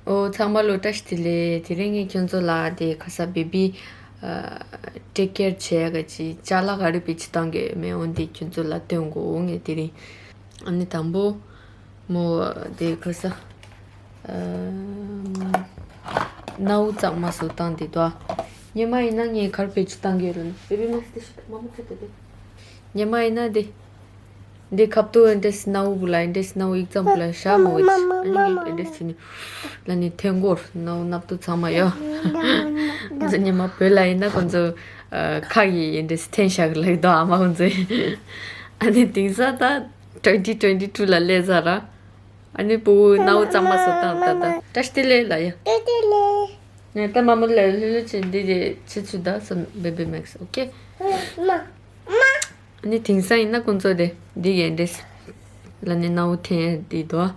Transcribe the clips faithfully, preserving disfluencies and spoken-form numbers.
ཨོ་ཚང་མ་ལོ་བཀྲ་ཤིས་བདེ་ལེགས། དེ་རིང་ངས་ཁྱོད་ཚོ་ལ་དེ་ཁ་ས་བེ་བི་ཨ་ཊེག་ཀེར་བྱེད་ཡ་ག་ཅི་ཅ་ལག་ག་རེ་བེད་སྤྱོད་བཏང་གི་ཡོད་མེད་འོ་འདི་ཁྱོད་ཚོ་ལ་སྟོན་གོ་ངས་དེ་རིང་། ཨ་ནི་དང་པོ་མོ་དེ་ཁ་ས་ཨ་སྣའུ་གཙང་མ་བཟོ་སྟངས་དེ་དོ། སྔོན་མ་ཡིན་ན་ངས་ག་རེ་བེད་སྤྱོད་བཏང་གི་ཡོད་རེད་ན་བེ་བི་མེག་སི་དེ་ཤི་མ་མོ་ཐུབ་དེ་དེ། སྔོན་མ་ཡིན་ན་དེ། འདི་ཁབ་ཏུ་ཨེ་འདྲས་སྣའུ་བུ་ལ་ཨེ་འདྲས་སྣའུ་ཡིག་ཙམ་བུ་ལ་ཤ་མོ་བ་ཅི་ཨ་ནི་ངས་ཨེ་འདྲས་བྱས་ནས་ལ་ནི་ཐེན་གོར་སྣའུ་སྣབས་ཏུ་ཚང་མ་ཡོད། ཁོང་ཚོ་ཉི་མ་བོད་ལ་ཡིན་ན་ཁོང་ཚོ་ཁ་ཡི་ཨེ་འདྲས་ཐེན་ཤག་ལ་ཡི་དོ་ཨ་མ་ཁོང་ཚོས། ཨ་ནི་དེང་སང་ད་twenty twenty two ལ་སླེབས་ཚར་ར། ཨ་ནི་བུ་སྣའུ་གཙང་མ་བཟོ་སྟངས་ད་ད་བཀྲ་ཤིས་བདེ་ལེགས་ལ་ཡ། ངས་ད་མ་མོ་ལ་ལྷོད་ལྷོད་བྱས་འདི་དེ་ཆེ་ཚུལ་ད་སམ་བེ་བི་མེག་སི་ཨོ་ཁེ། ཨ་ནི་དེང་སང་ཡིན་ན་ཁོང་ཚོ་དེ་འདི་གའི་འདྲེས་ལ་ནི་སྣའུ་འཐེན་འདི་དོ།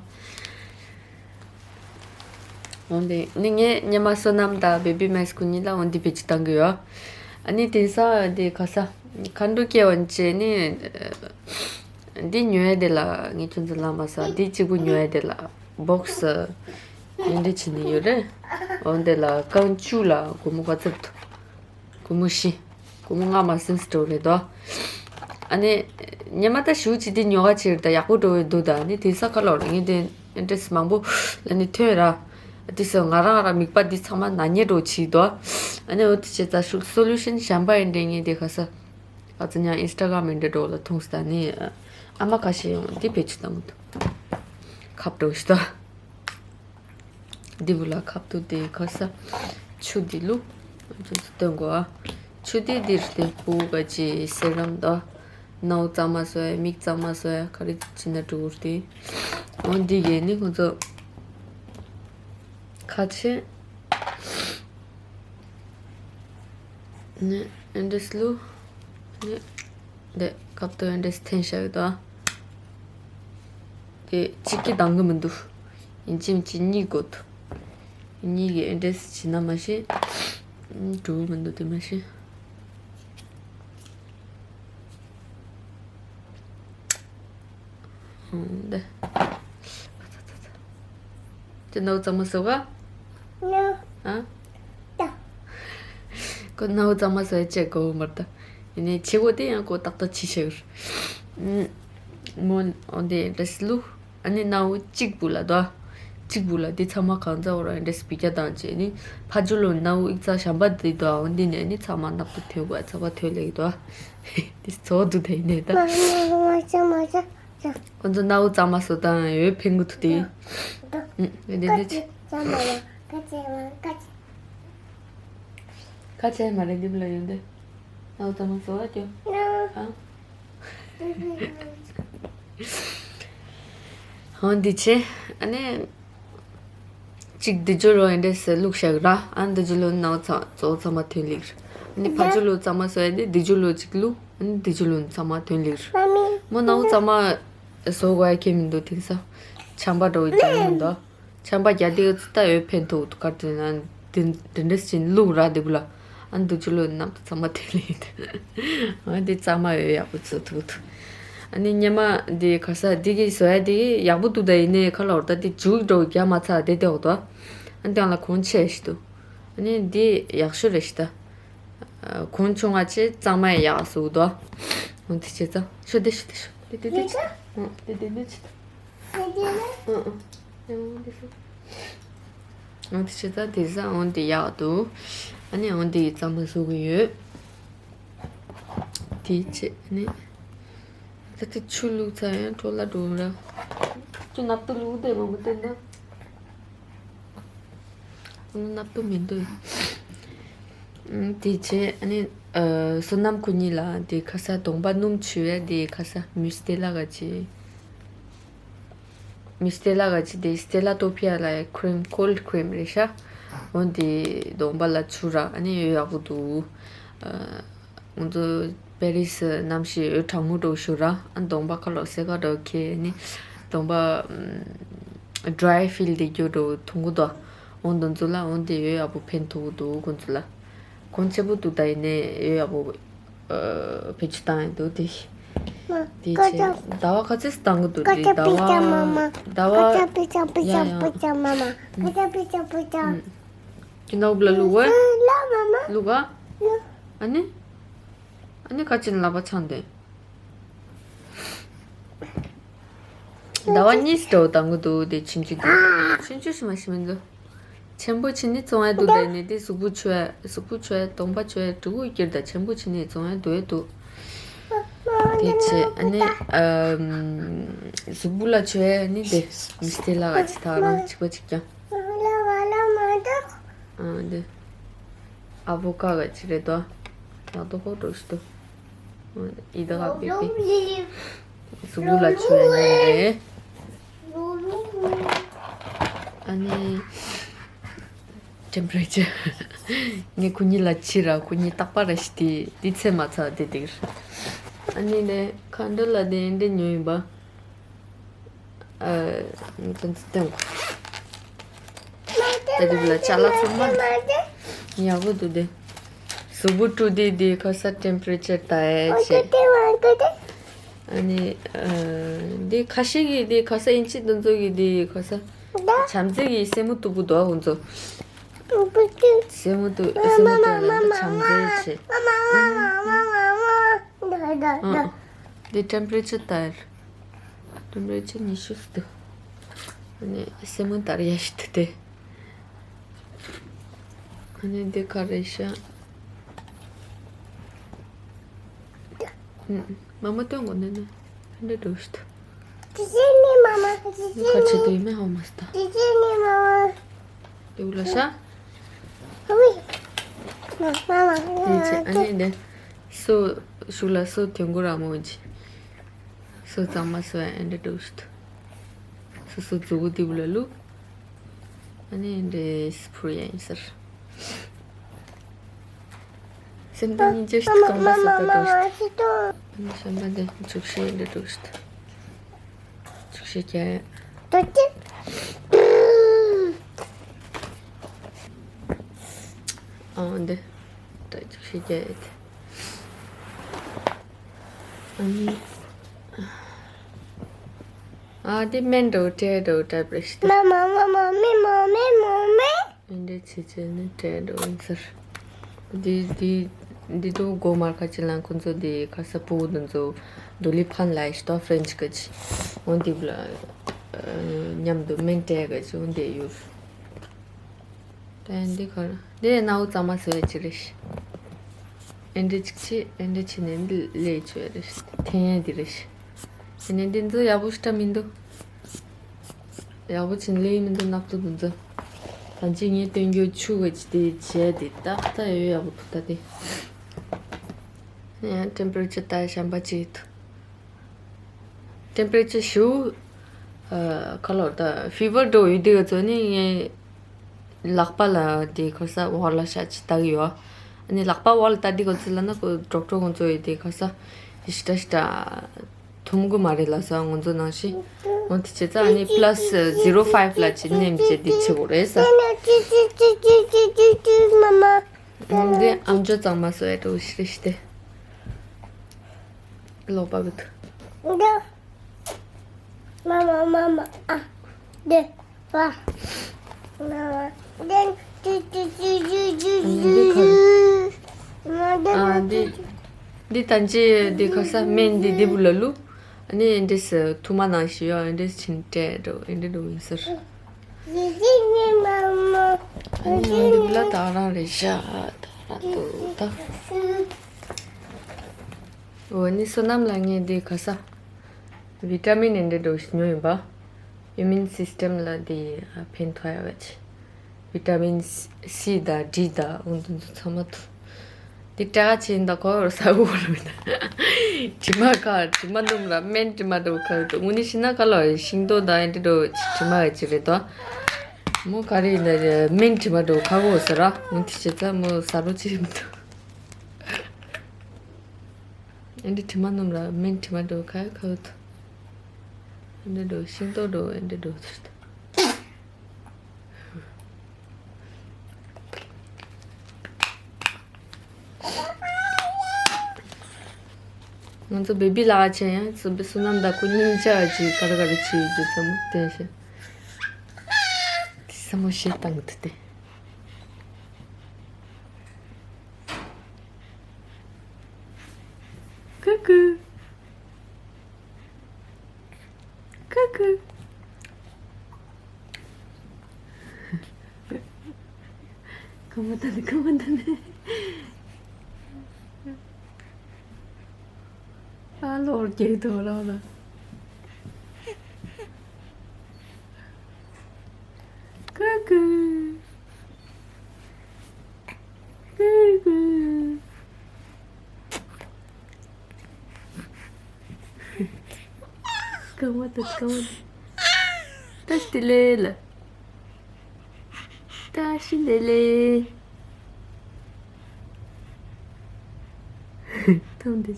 འོན་ཏེ་ནི་ངས་སྔོན་མ་བསོད་ནམས་དང་བེ་བི་མེག་སི་ཁོ་གཉིས་ལ་འོན་ཏེ་བེད་སྤྱོད་བཏང་གི་ཡོད། ཨ་ནི་དེང་སང་འདི་ག་ས་མཁའ་འགྲོ་སྐྱེ་བ་བྱས་ནི་འདི་ཉོ་ཡ་དེ་ལ་ངས་ཁྱོད་ཚོ་ལ་མ་ས་འདི་གཅིག་པུ་ཉོ་ཡ་དེ་ལ་བོག་སི་འདི་འདྲ་བྱས་ནི་ཡོད་རེད། འོན་ཏེ་ལ་རྐང་བཅུ་ལ་སྒོར་མོ་ག་ཚོད་འདུག་སྒོར་མོ་བཞི། སྒོར་མོ་ལྔ་མ་ཟིན་འགྲོ་རེད་དོ། ཨ་ནི། ཉི་མ་ད་ཞུ་ཅི་དེ་ཉོ་ག་ཅིར་ད་ཡག་པོ་འགྲོ་བའི་འདུག་ད་ནི་དེ་ས་ཁ་ལོར་ངས་དེ་ཨེ་འདྲས་མང་པོ་ལ་ནི་ཐོན་ར། དེ་ས་ང་རང་ར་མིག་པ་འདི་ཚང་མ་ན་ཉེ་འགྲོ་ཆི་དོ། ཨ་ནི་འོ་དེ་བྱས་ད་ཤུག་སོ་ལུ་ཤན་གཞན་པ་ཨེ་འདྲས་ངས་དེ་ཁ་ས། ཨ་ཙི་ཉ་ཨིན་སི་ཊ་གྷ་རམ་ཨེ་འདྲས་འགྲོ་ལ་མཐོང་ས་ད་ནི། ཨ་མ་ཁ་ཤས་ཡོང་དེ་བེད་སྤྱོད་བཏང་གི་འདུག་ཁབ་འགྲོ་ཞིག་ད། འདི་བུ་ལ་ཁབ་ཏུ་དེ་ཁ་ས་ཆུ་འདི་ལུ་ཅུང་ཙམ་བཏོན་དགོས་ཨ། ཆུ་དེ་འདིར་དེ་བུ་ག་ཅི་སེ་རམ་དང་སྣའུ་གཙང་མ་བཟོ་ཡ་མིག་གཙང་མ་བཟོ་ཡ་ག་རེ་བྱེད་ན་འགྲོ་གི་རེད། འོ་འདི་གས་ནི་ཁོང་ཚོ་ཁ་ཆེ་ནི་ཨེ་འདྲས་ལུ་ནི། འདི་ཁབ་ཏུ་ཨེ་འདྲས་འཐེན་བཞག་གི་འདུག་དེ་གཅིག་གིས་འདང་གི་མི་འདུག་ཡིན་གཅིག་མིན་གཅིག་གཉིས་དགོས་འདུག་གཉིས་ཀྱིས་ཨེ་འདྲས་བྱས་ན་མ་ཤེས། འགྲོ་གི་མི་འདུག་དེ་མ་ཤེས། འདི། དེ་ནོ་ཙམ་མ་ཟོ་ག་ཨ། ད། ཁོ་ནའུ་གཙང་མ་བཟོས་བྱས་གོ་མར་ད། ཡིན་ནའི་བྱེད་སྒོ་དེ་ཡང་ཁོ་ཏག་ཏག་བྱེད་ཤེས་གི། མོ་འོན་ཏེ་འདྲ་སི་ལུ། ཨ་ནི་ནའུ་གཅིག་བུ་ལ་དོ། གཅིག་བུ་ལ་དེ་ཚང་མ་གང་ཚ་འོ་ར་འདྲ་སི་བི་ཀྱ་དང་བྱས་ནི། ཕ་ཇོ་ལོ་ནའུ་ཨིག་ཚ་ཞམ་པ་དེ་དོ་འོན་ཏེ་ནས་ནི་ཚང་མ་ནག་ཏུ་ཐོས་དགོས་ཚ་བ་ཐོས་ལེགས་དོ། དེ་ཚོ་དུ་དེ་ནས་ད། ཁོ་ཚོ་ནའུ་གཙང་མ་བཟོ་དང་ཡོད་ཕན་གི་ཐུག་དེ། ཨུ། ཨེ་འདི་འདི་ཆེ། ཁ་ཆེ་མ་རེད་འདི་མི་ལ་ཡོང་དེ། ནའུ་གཙང་མ་བཟོ་བ་ཀྱོ། ཨ། ཧོ་འདི་ཆེ། ཨ་ནི། གཅིག་འདི་ཇོ་ལོ་ཨེ་འདྲས་སེ་བླུགས་བཞག་ར། ཨ་འདི་ཇོ་ལོ་ནའུ་ཚ་ཙོ་ཚང་མ་ཐོན་ལེགས། ཨ་ནི་ཕ་ཇོ་ལོ་གཙང་མ་བཟོ་ཡ་དེ་འདི་ཇོ་ལོ་གཅིག་བླུགས། ཨ་ནི་འདི་ཇོ་ལོ་ཚང་མ་ཐོན་ལེགས། མོ་ནའུ་གཙང་མ་བཟོ་དགོས་ཡ་ཁྱེད་མི་འདུག་དེང་སང་། ཆམ་པ་འགྲོ་གི་མི་འདུག་ཆམ་པ་རྒྱག་དེ་ག་ཚོད་ལྟ་ཡོད་ཕན་ཐོགས་འདུག་གར་དེ་ན་དེ་འདྲ་ཞིག་བླུགས་ར་དེ་བུ་ལ། ཨ་འདུག་ཅུ་ལོ་ནམ་དུ་ཚང་མ་དེ་ལེན་ཨ་དེ་གཙང་མ་ཡོད་ཡག་པོ་ཚོ་ཐུག་ཐུག་ཨ་ནི་སྙེ་མ་དེ་ག་ས་དེ་གི་བཟོ་ཡ་དེ་གི་ཡག་པོ་འདུག་ད་ཡིན་ནའི་ཁ་ལ་འོར་ད་དེ་འཇུག་འགྲོ་རྒྱ་མ་ཚ་དེ་དེ་འོག་ཏོ། ཨ་དེ་ལ་གོང་ཆེ་ཞིག་འདུག་ཨ་ནི་དེ་ཡག་ཤོས་རེད་ཞིག་ད། གོང་ཆུང་བ་ཆེ་གཙང་མ་ཡག་སུ་དོ། འོ་དེ་ཆེ་ཙང་ཤོ་དེ་ཤོ་དེ་ཤོ་དེ་དེ་དེ་ཆེ། འོ་དེ་དེ་དེ་ཆེ། འོ་འོ། ཡང་འོ་དེ་ཤོ། འོ་དེ་ཆེ་ཙང་དེ་ས་འོ་དེ་ཡག་འདུག་ཨ་ནི་འོ་དེ་གཙང་མ་བཟོ་གི་ཡོད། དེ་ཆེ་ཨ་ནི། ད་དེ་ཆུ་བླུགས་ཚར་ཡང་འཕྲོ་བརླག་འགྲོ་གི་ར། ཆུ་ནག་ཏུ་བླུགས་དེ་མང་པོ་བསྟན་ན། ནག་པོ་མི་འདུག་ཨུམ། དེ་བྱས་ཨ་ནི་ཨ་བསོད་ནམས་ཁོ་གཉིས་ལ་དེ་ཁ་ས་གདོང་པ་སྣུམ་བྱུག་ཡ་དེ་ཁ་ས་མུས་སི་ཏེ་ལ་ག་ཅི། མུས་སི་ཏེ་ལ་ག་ཅི་དེ་སི་ཏེ་ལ་ཏོ་ཕི་ཡ་ལ་ཡ་ཁྲིམ་ཀོལ་ཌི་ཁྲིམ་རེད་ཤག་འོན་ཏེ་གདོང་པ་ལ་བྱུག་ར་ཨ་ནི་ཡོད་ཡག་པོ་འདུག་ཨ། ང་ཚོ་པེ་རི་སི་གནམ་གཤིས་འོད་གྲང་མོ་འདྲ་བོ་ཞིག་ར། ཨ་གདོང་པ་ཁ་ལོ་སེ་ཀ་འདྲ་བོ་ཁེལ་ནི་གདོང་པ་ཨམ་ཌ་རའི་ཕིལ་དེ་རྒྱུ་འདྲ་བོ་མཐོང་གི་འདུག་འོ་འདི་ཚོ་ལ་འོ་འདི་འོད་ཡག་པོ་ཕན་ཐོགས་ཀྱི་འདུག་ཁོང་ཚོ་ལ། གོང་ཆེན་པོ་འདུག་ད་ཡིན་ནའི་འོད་ཡག་པོ་ཨ་བེད་སྤྱོད་བཏང་ཡི་འདུག་དེ། དེ་བྱས་ཟླ་བ་ག་ཚོད་བཏང་གི་འདུག་དེ་ཟླ་བ་ཟླ་བ་ཡ་ཡ། ཁྱི་ནག་པོ་ལ་བླུག་བ། བླུག་ག་ཨ་ནི། ཨ་ནི་ཁ་ཅིག་ལག་པ་འཆང་དེ། ཟླ་བ་གཉིས་འདྲ་བོ་བཏང་གི་འདུག་དེ་ཆུང་ཆུང་དེ། ཆུང་ཆུང་ཞིག་མ་ཞིག་མི་འདུག་ཆེན་པོ་ཆེ་ནི་བཙོང་ཡ་འདུག་དེ་ནི་དེ་གཟུགས་པོ་ཆེ་བ་གཟུགས་པོ་ཆེ་བ་གདོང་པ་ཆེ་བ་ཕྲུ་གུ་སྐྱེར་དང་ཆེན་པོ་ཆེ་ནི་བཙོང་ཡ་འདུག་ཡ་འདུག་དེ་བྱས་ཨ་ནི་ཨམ། གཟུགས་པོ་ལ་ཆེ་བ་ནི་དེ་མི་སྟེ་ལ་ག་ཅི་ཐག་རང་གཅིག་པ་གཅིག་ཀྱང་། ཨ་དེ། ཨ་བོ་ཀ་ག་ཅི་རེད་དོ། ཡག་དོ་ཧོ་འགྲོ་ཤི་དོ། ཨི་ད་ག་པེ་པེ། གཟུགས་པོ་ལ་ཆུ་ཡ་ཉེ་རེད། ཨ་ནི། ཊེམ་པ་རེ་ཅར། ངས་ཁོ་གཉིས་ལ་ཕྱི་ར་ཁོ་གཉིས་རྟག་པར་ར་ཤི་དེ་དེ་ཚེ་མ་ཚ་དེ་དེར། ཨ་ནི་ནས་ཁ་འདྲ་ལ་དེ་འདྲ་ཉོ་ཡིན་པ། ཨ། ངས་དོན་དུ་བསྟན་གོ་ད་དེ་ལ་ཅ་ལག་ཚང་མ་ཡག་པོ་འདུག་དེ། གཟུགས་པོ་བཀྲུ་དེ་དེ་ཁ་ས་ཊེམ་པ་རེ་ཅར་ད་ཡ་ཆེ། ཨ་ནི། ཨ། དེ་ཁ་ཤས་ཀྱི་དེ་ཁ་ས་ཨིན་ཅི་དེ་ཚོ་གི་དེ་ཁ་ས། བྱམས་བརྩེ་གི་སེན་མོ་སྟུག་པོ་འདུག་ཨ་ཁོང་ཚོ། སེན་མོ་སྟུག་སེན་མོ་སྟུག་ལ་ལ་བྱམས་བརྩེ་ཆེ། ཨ། དེ་ཊེམ་པ་རེ་ཅར་ད་ཡ། ཊེམ་པ་རེ་ཅར་ཉི་ཤུ་སྟུག་ཨ་ནི་སེན་མོ་ད་ར་ཡ་ཤི་ཐུ་དེ། ཨ་ནི་འདི་ག་རེ་ཤག་ཨུམ། མ་མ་སྟོན་གོ་ནི་ནི། ཧན་འདྲ་འགྲོ་ཤི་ཐུ། ཁ་ཆེ་དུ་ཡིན་མིན་ཧ་མ་སྟ། དེ་འུ་ལ་ཤ། དེ་ཆེ་ཨ་ནི་འདི། སོ། ཤུག་ལ་སོ་དོན་གོ་ར་མོ་ཇི། སོ་གཙང་མ་སོ་ཡ་ཨེ་འདྲ་འགྲོ་ཤི་ཐུ། སོ་སོ་མཛུ་གུ་དེ་བུ་ལ་བླུག་ཨ་ནི་འདྲེས་ཕུར་ཡ་ཡིན་ཟེར། སེམས་ཏོག་སྙིང་རྗེ་ཞིག་གང་ལ་ས་ཏོག་ཏོག་ཞིག་ཨ་ནི་ཤམ་པ་འདི་འཇུག་ཤེས་འདྲ་འདུག་ཞིག་འཇུག་ཤེས་ཀྱང་ཏོག་ཅི། ཨང་འདི་འདྲ་འཇུག་ཤེས་ཀྱང་ཨ་ནི། ཨ་དེ་སྨན་འདྲ་བོ་སྤྲད་འདྲ་བོ་སྤྲད་པ་རེད་ཤི། མ་མ་མ་མ་མི་མ་མི་མ་མི། ཨེ་འདྲ་བྱེད་བྱེད་ནི་སྤྲད་འགྲོ་ཡིན་ཟེར། འདི་འདི་འདི་དུ་སྒོ་མར་ཁ་ཅིག་ལ་ཁོ་ཚོ་འདི་ཁ་ས་ཕྲུ་གུ་འདི་ཚོ་འདོ་ལི་ཕན་ལ་ཡིས་ཏོ་ཧྥ་རན་ཆི་ཁ་ཅིག་འོ་འདི་ལ་མཉམ་དུ་སྨན་སྤྲད་ག་ཅིག་འོ་འདི་ཡོད། ད་འདི་ག་རེ་འདི་ནའུ་གཙང་མ་བཟོ་ཡ་ཅིག་རེད། ཨེ་འདྲ་ཅིག་བྱེད་ཨེ་འདྲ་བྱེད་ནས་འདི་ལས་བྱོས་རེད། འཐེན་ཡ་འདི་རེད། དེ་ནས་འདི་ཚོ་ཡག་པོ་ཞིག་འདྲ་མི་འདུག་ཡག་པོ་ཅིག་ལས་མི་འདུག་སྣབས་ཏོ་འདི་ཚོ། ད་ཅི་ངས་སྟོན་རྒྱུ་ཆུ་ག་ཅི་དེ་བྱས་དེ་ཏག་ཏག་ཡོད་ཡག་པོ་འདུག་ད་དེ། ཡང་ཊེམ་པ་རེ་ཅར་ད་གཞན་པ་ཅིག་འདུག་ཊེམ་པ་རེ་ཅར་ཞུ། ཨ། ཁ་ལོ་ད་ཕི་བར་འགྲོ་ཡོད་དུས་ཚོ་ནི་ངས་ལག་པ་ལ་དེ་ཁོ་ས་འོག་ལ་ཤ་ཅིག་ལྟ་གི་ཡོད། ཨ་ནི་ལག་པ་འོག་ལ་ལྟ་དུས་ཁོ་ཚོ་ལ་ན་ཁོ་ཌོག་ཊར་ཁོང་ཚོ་ཡོད་དེ་ཁོ་ས་ཞི་ཏྲ་ཞི་ཏྲ། ཐུམ་གུ་མ་རེད་ལ་ས་ང་ཚོ་ནང་བཞིན། འོ་དེ་བྱས་ཙང་ཨ་ནི་པ་ལ་སི་ཛི་རོ་ཕའིབ་ལ་ཅིག་ནེམ་བྱས་དེ་བྱེད་དགོས་རེད་ས། འདི་ཨམ་ཅོག་གཙང་མ་བཟོ་ཡ་འགྲོ་ཤི་རེ་ཤི་སྟེ། ལོག་པ་གི་ཐུ། མ་མ་མ་མ་ཨ། དེ། ཨ། འདི་ཁ་རེད། ཨ། འདི་འདི་ད་ཅི་འདི་ཁ་ས་སྨན་འདི་འདི་བུ་ལ་བླུག་ཨ་ནི་འདི་སི་ཐུ་མ་ནང་ཞིག་ཡོད། འདི་ཕྱིན་སྤྲད་འགྲོ་འདི་འགྲོ་ཡིན་ཟེར། ཨ་ནི་འདི་བུ་ལ་ད་རང་རེད་ཤག་ད་རང་འདུག་ད། འོ་ནི་བསོད་ནམས་ལ་ངས་འདི་ཁ་ས། བི་ཊ་མིན་ཨེ་འདྲ་འགྲོ་ཞིག་ཉོ་ཡིན་པ། ཨི་མིན་སིས་ཊེམ་ལ་འདི་ཕན་ཐོགས་ཡ་བ་ཆེ། བི་ཊ་མིན་སི་དང་ཌི་དང་འོ་འདི་ཚོ་ཚང་མ་ཐུ། འདི་སྐྲ་ཆེན་དང་ཁོ་ས་འུ་ར་མི་ད། དྲི་མ་ཁ་དྲི་མ་སྣུམ་ར་སྨན་དྲི་མ་འགྲོ་ཁ་འདུག་དངོས་གནས་ཤི་ན་ཁ་ལ་ཤིང་ཏོག་དང་ཨེ་འདྲ་འགྲོ་དྲི་མ་ཡ་ཅི་རེད་དོ། མོ་ག་རེ་ཡིན་ན་སྨན་དྲི་མ་འགྲོ་ཁ་གོ་ས་ར་འོ་འདི་བྱེད་ཙང་མོ་ས་རོ་ཅི་རེད་མི་འདུག་ཨེ་འདྲ་དྲི་མ་སྣུམ་ར་སྨན་དྲི་མ་འགྲོ་ཁ་ཁ་འུ་ཐུ། ཨེ་འདྲ་འགྲོ་ཤིང་ཏོག་འགྲོ་ཨེ་འདྲ་འགྲོ་ཐུ། ང་ཚོ་བེ་བི་ལགས་ཆེ་ཡང་བསོད་ནམས་དང་ཁོ་གཉིས་ཆ་ཅིག་ག་རེ་ག་རེ་བྱེད་ཡོད་ཀྱི་བསམ་བློ་བསྟན་ཤག་དེ་བསམ་བློ་ཞིག་བཏང་གི་འདུག་སྟེ། ཀུ་ཀུ། ཀུ་ཀུ། ཁ་མ་ཐོན་ནས། ཁ་མ་ཐོན་ནས། ཨ་ལོར་རྒྱག་ཐུབ་རོགས་ལ། ཀུ་ཀུ། ཀུ་ཀུ། ཀ་མ་ཏི་ཀ་མ་ཏི། བཀྲ་ཤིས་བདེ་ལེགས་ལ། བཀྲ་ཤིས་བདེ་ལེགས། ཐུང་འདི།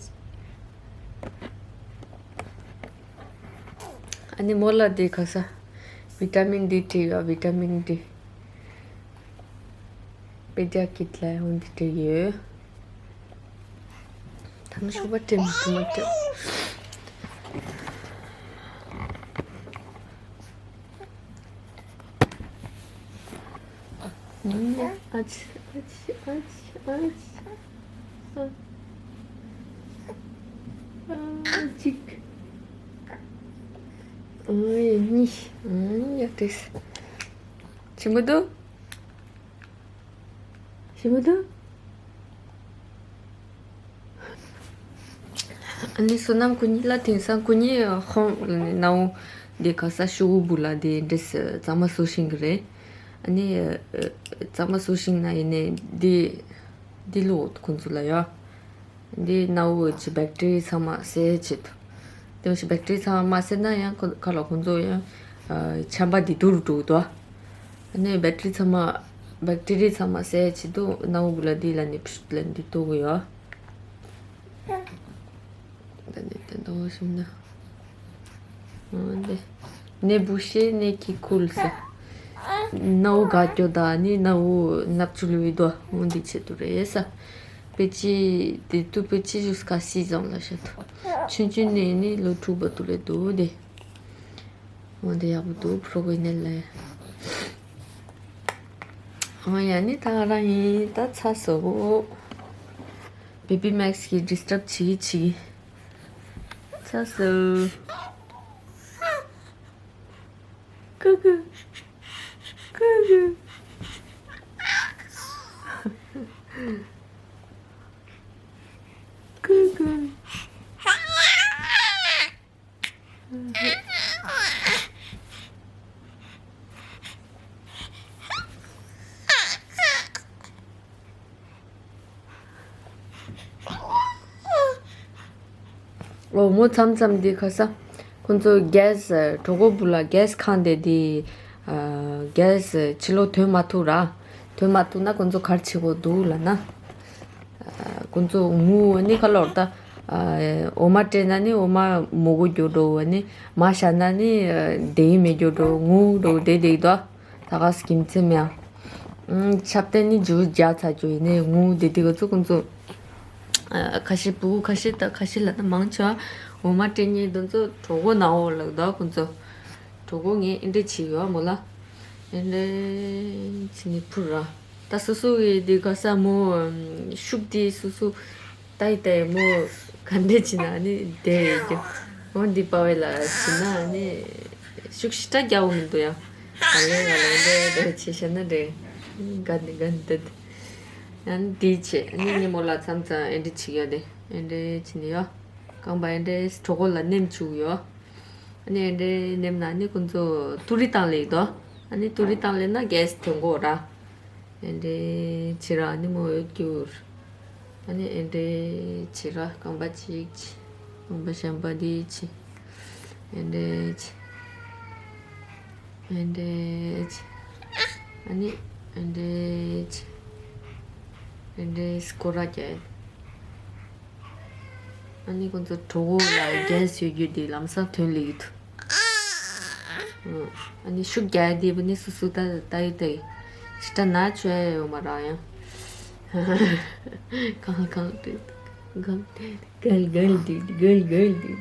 ཨ་ནི་མོ་ལ་དེ་ག་ས། བི་ཊ་མིན་ཌི་སྤྲད་ཡོད། བི་ཊ་མིན་ཌི། པེ་ཌི་ཡ་ཀིཊ་ལ་འོང་འདི་སྤྲད་ཡོད། ད་ནི་ཤོག་པ་སྤྲད་མི་ཐུབ་མ་སྤྲད། ཨ་ཅི་ཨ་ཅི་ཨ་ཅི་ཨ་ཅི། ཨ་ཅིག་ཨ་ཡ་གཉིས། ཨ་ཡ་དྲིས། ཆི་མོ་དུ། ཞི་མོ་དུ། ཨ་ནི་བསོད་ནམས་ཁོ་གཉིས་ལ་དེང་སང་ཁོ་གཉིས་ཧོང་ནའོ་དེ་ག་ས་ཤོག་བུ་ལ་དེ་འདྲས་གཙང་མ་བཟོ་ཤིང་གི་རེད། ཨ་ནི་གཙང་མ་བཟོ་ཤིང་ན་ཡིན་ནའི་དེ་དེ་ལོ་ཁོང་ཚོ་ལ་ཡོད། འདི་ནའོ་གི་བེག་ཊི་རི་ཚང་མ་སེལ་ཆེད་དུ། དེ་བཞིན་བེག་ཊི་རི་ཚང་མ་མ་སེལ་ན་ཡང་ཁོ་ཁ་ལ་ཁོང་ཚོ་ཡང་ཆམ་པ་འདི་དུ་རུ་འགྲོ་གི་འདུག་ཨ་ནི་བེག་ཊི་རི་ཚང་མ་བེག་ཊི་རི་ཚང་མ་སེལ་ཆེད་དུ་ནའོ་བུ་ལ་འདི་ལ་ནི་ཕྱུགས་ལ་འདི་གཏོང་གི་ཡོད། ད་ནི་ད་འདོགས་ཤིང་ན། འོན་ཏེ། ནས་བུ་ཤེས་ནས་ཀྱི་ཁུལ་ས། ནའོ་ག་ཀྱོ་ད་ནི་ནའོ་ནག་ཆུ་ལུས་དོ་འོན་ཏེ་ཆེད་དུ་རེད་ས། པེ་ཅི་དེ་ཏུ་པེ་ཅི་ཞུས་ཀ་སི་ཙང་ལ་ཤ་ཐོ། ཆུན་ཆུན་ནས་ནི་ལོ་དྲུག་པ་དུ་རེད་དོ་དེ། འོན་ཏེ་ཡག་པོ་འདུག་ཕྲུ་གུ་ནས་ལས། ཨང་ཡ་ནི་ད་རང་ཡིན་ད་ཚ་སོ། བེ་བི་མེག་སི་གི་ཌི་སི་ཊརབ་བྱེད་ཀྱི་བྱེད་ཀྱི། ཚ་སོ། ཀུ་ཀུ། ཀུ་ཀུ། ཀུ་ཀུ། འོ་མོ་མཚམས་མཚམས་འདི་ཁ་ས། ཁོང་ཚོ་གྷེ་སི་གྲོད་ཁོག་བུ་ལ་གྷེ་སི་ཁང་དེ་འདི། གྷེ་སི་ཕྱི་ལོགས་ཐོན་མ་ཐུབ་ར། ཐོན་མ་ཐུབ་ན་ཁོང་ཚོ་ག་རེ་བྱེད་དགོས་འདུག་ལབ་ན། ཁོང་ཚོ་ངུ་ནི་ཁ་ལོར་ད། འོ་མ་སྤྲད་ན་ནི་འོ་མ་མོ་གོ་རྒྱོ་འགྲོ་བ་ནི་མ་བཞག་ན་ནི་བསྡད་ཡིན་མེད་རྒྱོ་འགྲོ་ངུ་འགྲོ་བསྡད་བསྡད་དོ། ད་ག་སྐྱིམ་ཚེ་མེད། ཨང་། ཆབ་ཏན་ནི་ཇུས་རྒྱག་ཚར་རྒྱུ་ཡིན་ནའི་ངུ་བསྡད་དེ་ག་ཚོད་ཁོང་ཚོ། ཁ་ཤས་བུ་ཁ་ཤས་ད་ཁ་ཤས་ལ་ད་མང་ཆེ་བ་འོ་མ་སྤྲད་མཁན་དེ་ཚོ་གྲོད་ཁོག་ན་འོ་ལབ་དོ་ཁོང་ཚོ། གྲོད་ཁོག་ངས་ཨེ་འདྲས་བྱེད་ཡོད་མོ་ལ། ཨེ་འདྲས་བྱེད་ནི་ཕུར་ར། ད་སོ་སོ་གི་དེ་ག་ས་མོ་ཤུགས་དེ་སོ་སོ་ལྟ་ཡི་ལྟ་ཡི་མོ་ག་འདྲས་བྱེད་ན་ནི་བསྡད་ཡོད་རྒྱུ། འོ་འདི་པ་བས་ལ་བྱེད་ན་ནི་ཤུགས་ཤི་ཏྲ་རྒྱག་འོ་མི་འདུག་ཡ། ག་ལེ་ག་ལེ་འདྲས་འདྲས་བྱེད་ཤ་ན་འདྲས། ག་ནི་ག་ནི་འདྲས། ཡང་འདི་བྱེད་ནི་ནི་མོ་ལ་མཚམས་མཚམས་ཨེ་འདྲས་བྱེད་ཡོད་དེ་ཨེ་འདྲས་བྱེད་ནི་ཡོད། རྐང་པ་ཨེ་འདྲས་གྲོད་ཁོག་ལ་མནན་བཅུག་ཡོད། ཨ་ནི་ཨེ་འདྲའི་ནེམ་ན་ནི་ཁོང་ཚོ་ཏུ་རི་བཏང་ལེགས་དོ། ཨ་ནི་ཏུ་རི་བཏང་ལེགས་ན་གྷེ་སི་ཐོན་གོ་ར། ཨེ་འདྲའི་བྱེད་ར་ཨ་ནི་མོ་འོད་སྐྱུར། ཨ་ནི་ཨེ་འདྲའི་བྱེད་ར་རྐང་པ་གཅིག་བྱེད། རྐང་པ་གཞན་པ་འདི་བྱེད། ཨེ་འདྲའི་བྱེད། ཨེ་འདྲའི་བྱེད། ཨ་ནི་ཨེ་འདྲའི་བྱེད། ཨེ་འདྲའི་སྐོར་ར་རྒྱག་ཨ་ནི་ཁོང་ཚོ་གྲོད་ཁོག་ལ་གྷེ་སི་ཡོད་རྒྱུ་དེ་ལམ་སང་ཐོན་ལེ་ཡོད། ཨ་ནི་ཤུགས་རྒྱག་ཡ་དེ་བུ་ནི་སུ་སུ་ད་ད་ཡོད་ད་ཡོད། ཤི་ཏྲ་ན་བཅོས་ཡ་ཡོད་མ་རག་ཡང་། གང་གང་དུ། གལ་གལ་གལ་འདུག་གལ་གལ་འདུག་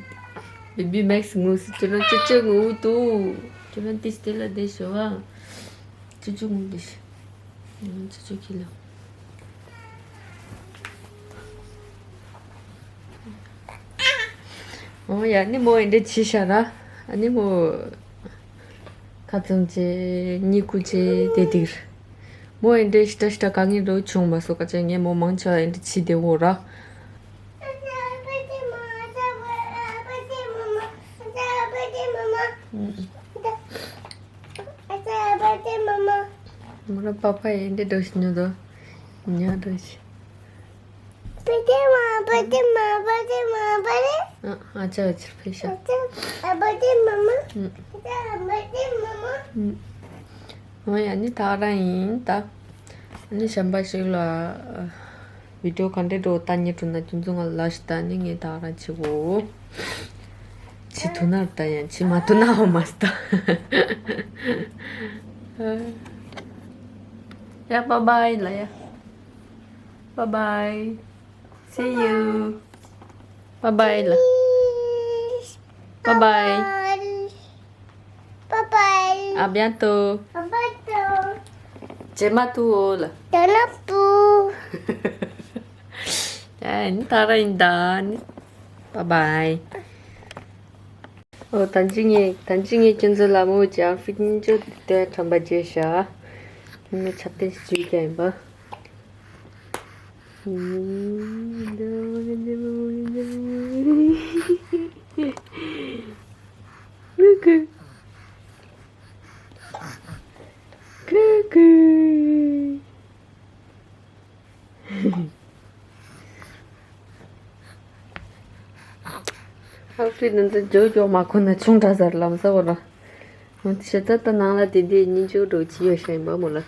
བེ་བི་མེག་སི་ངུ་སི་ཁྱོད་རང་ཅི་ཅི་ངུ་འདུག་ཁྱོད་རང་ཏིས་ཏི་ལ་བསྡད་ཤོག་ཨ། ཅི་ཅི་ངུ་འདུག་ཅི་ཅི་ཁྱི་ལ། ཨོ་ཡ་ནི་མོ་ཨེ་འདྲ་བྱས་ཤག་ར། ཨ་ནི་མོ་ཁ་ཙམ་བྱས་གཉིད་ཁུག་བྱས་དེ་དེར། མོ་ཨེ་འདྲ་ཤི་ཏྲ་ཤི་ཏྲ་དཀའ་ངལ་རོ་བྱུང་མ་སོང་ཀ་ཅེ་ངས་མོ་མང་ཆེ་བ་ཨེ་འདྲ་བྱས་བསྡད་འོ་ར། མོ་ར་པ་པ་ཨེ་འདྲ་འགྲོ་ཤི་ཉོ་དོ། ཉ་འགྲོ་ཤི། ཨ་ཨ་ཅག་ཨ་ཅག་ཕེ་ཤ། ཨོ་ཡ་ནི་ད་རང་ཡིན་ད། ཨ་ནི་གཞན་པ་ཞིག་ལ་བི་ཌིའོ་ག་འདྲས་འགྲོ་ལྟ་ཉེ་འགྲོ་ན་ཁྱོད་ཚོ་ང་ལ་ལ་ཞིག་ལྟ་ནི་ངས་ད་རང་བྱེད་གོ། བྱེད་ཐུབ་ན་ལྟ་ཡང་བྱེད་མ་ཐུབ་ན་འོ་མ་ལྟ། ཡ་bye bye ལ་ཡ། Bye bye. See you. Bye bye ལ། Bye bye. Bye bye. À bientôt. À bientôt. ཇེ་མ་ཏུ་ལ། ཇེ་མ་ཏུ། ཨ་ནི་ད་ར་ཡིན་ད་ནི། Bye bye. ཨོ་ད་ཅི་ངས་ད་ཅི་ངས་ཁྱོད་ཚོ་ལ་མོ་ཅི་ཨའུ་ཕིཊ་གཉིས་ཆོ་དེ་ཁྲམ་པ་བརྗེས་ཤག་ངས་ཆ་ཏན་ཞིག་བྱུས་ཀྱང་ཡིན་པ། Cuckoo. Cuckoo. ཨའུ་ཕིཊ་འདི་ཚོ་ཇོ་ཇོ་མ་ཁོ་ན་ཆུང་དྲགས་ཟེར་ལམ་སང་བོ་ལ། ཞེ་ད་ལྟ་ནང་ལ་དེ་འདྲའི་གཉིས་ཆུང་འགྲོ་ཅི་ཡོད་ཤེས་ཡིན་པ་མོ་ལ།